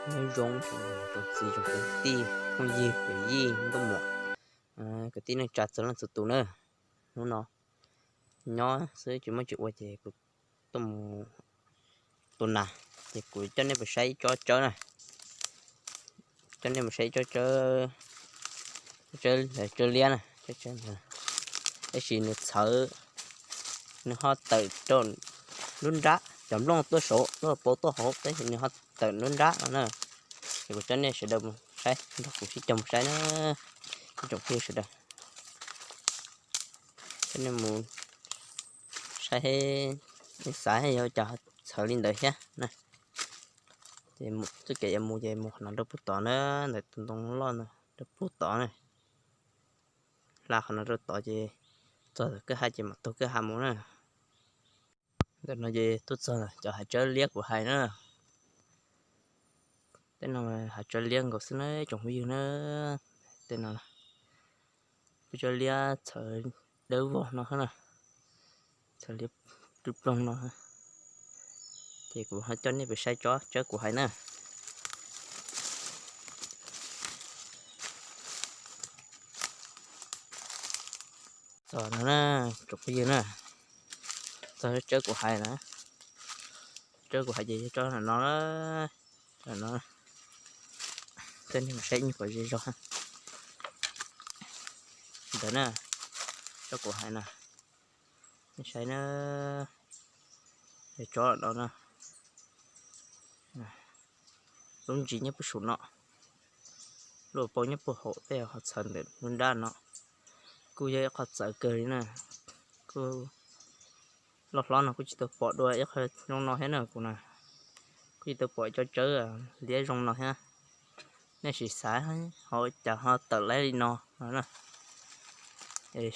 Nyob zoo tsoom txiv tsoom kwv tij phooj ywg yawm yij nkauj muam kwv tij neej tsa txhua leej txhua tus na. Hnub no nyob xwb tsis muaj tsis ua ces kuv tuaj mus tua nas, ces kuv coj nej mus saib ib tsob tsawb na. Coj nej mus saib ib tsob tsawb, tsawb liab na, tab sis nws txhawv, nws ho tawm rau lub nrab, cov nplooj tuaj saud, tuaj pauv tuaj hauv, tab sis nws ho tawm lub nrab no na. Ces kuv coj nej sawv daws mus saib, nrog kuv sib cog mus saib na, ib tsoom phooj ywg sawv daws. Coj nej mus saib, nej xav yog cas txhawv li ntawd thiab na. Ces txoj kev yuav mus ces mus qhov no rau puag tod na, ntawm tus ntoo loj ntawd rau puag tod na. Hla qhov no rau tod ces txog kwj ha ces mam taug kwj ha mus na. Ntawm no ces tuaj txog cov hav tsawb liab kuv hais na. Tej no hav tsawb liab nkaus xwb na tsoom phooj ywg na. Tej no peb tsawb liab txhawv dawb vog no na, txhawv liab ploog ploog no. Ces kuv ho coj nej pem saib tsob tsawb kuv hais na. Txog no na, tsoom phooj ywg na, txog tsawb kuv hais na. Tsawb kuv hais ces yog tsob no, no, tej nej mus saib nyuag kom ze zog ntawd na. Tsob kuv hais na, nej saib na, yog tsob no na. Lub ntsis nyob puag saum no, lub hauv paus nyob puag hauv, tej ho txhawv ntawm lub nrab no. Kuj yog ib qho txawv kawg li na. Kuj loj hlob no kuj tsis tau pom dua ib qho zoo no thiab na kuv na. Kuj tsis tau pom cov tsawb liab zoo no thiab. Nej sim xav ho cas ho tawm laib li no na.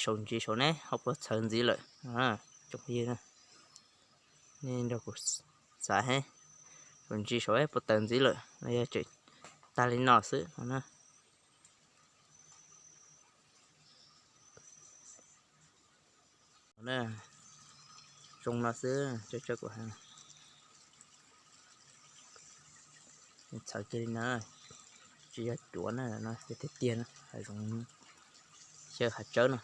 Saum ntsis saum neb ho puas txhawv ntxiv lawm tsoom phooj ywg na. Nej nrog kuv xav, saum ntsis saum puas tawm ntxiv lawm no, yog tseem tag li no xwb no na. Zoo no xwb, tsawb kuv hais. Txhawv kiag li na, tsis yog cuav na, no tiag tiag na, hav zoov xyaw hav tsawb no.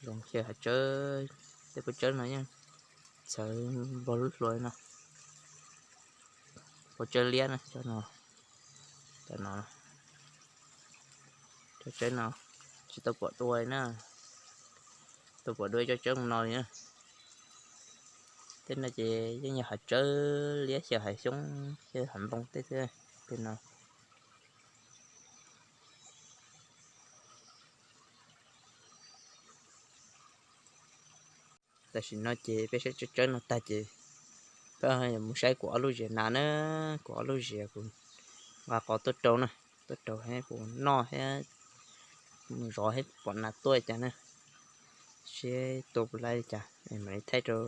Zoov xyaw hav tsawb, tej pob tsawb no yeej txhawv npog lub hlua no. Pob tsawb liab na, cov no, cov no, cov tsawb no tsis tau pom dua li na, tau pom dua cov tsawb no li na. Tej no ces yeej yog hav tsawb liab xyaw hav xyoob xyaw hav nploog tej xwb, tej no. Tam sim no ces peb saib tsawb tsawb no tag ces peb yuav mus saib kuv ob lub ziav nas na. Kuv ob lub ziav kuv nqa qos tuaj rau na, tuaj rau thiab kuv noj thiab mus zov thiab pom nas tuaj li cas na, seb tua puas laib li cas mam li thaij rau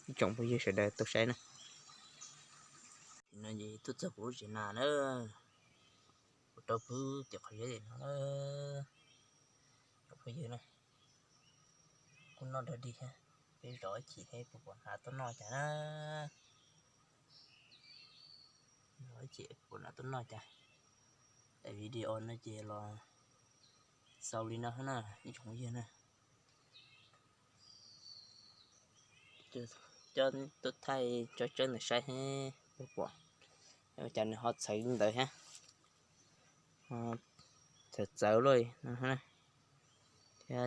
ib tsoom phooj ywg sawv daws tau saib na. No ces tuaj txog kuv lub ziav nas na, kuv rau pw tim qhov ziav no na, tsoom phooj ywg na. Kuj noj dog dig thiab, peb zov ib chim thiab puas pom nas tuaj noj cas na. Zov ib chim puas nas tuaj noj cas. Daim video no ces los xaus li no na ib tsoom phooj ywg na. Coj tuaj thaij tsawb tsawb ntawm saib thiab puas pom, ua cas nws ho txhawv li ntawd thiab. Txhawv txawv luaj no thiab.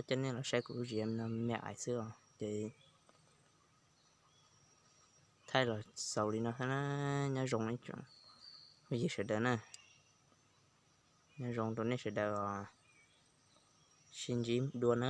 Coj nej los saib kuv lub ziav no me me ais xwb os ces thaij los xaus li no thiab na. Nyob zoo ib tsoom phooj ywg sawv daws na. Nyob zoo rau nej sawv daws os. Sib ntsib dua na.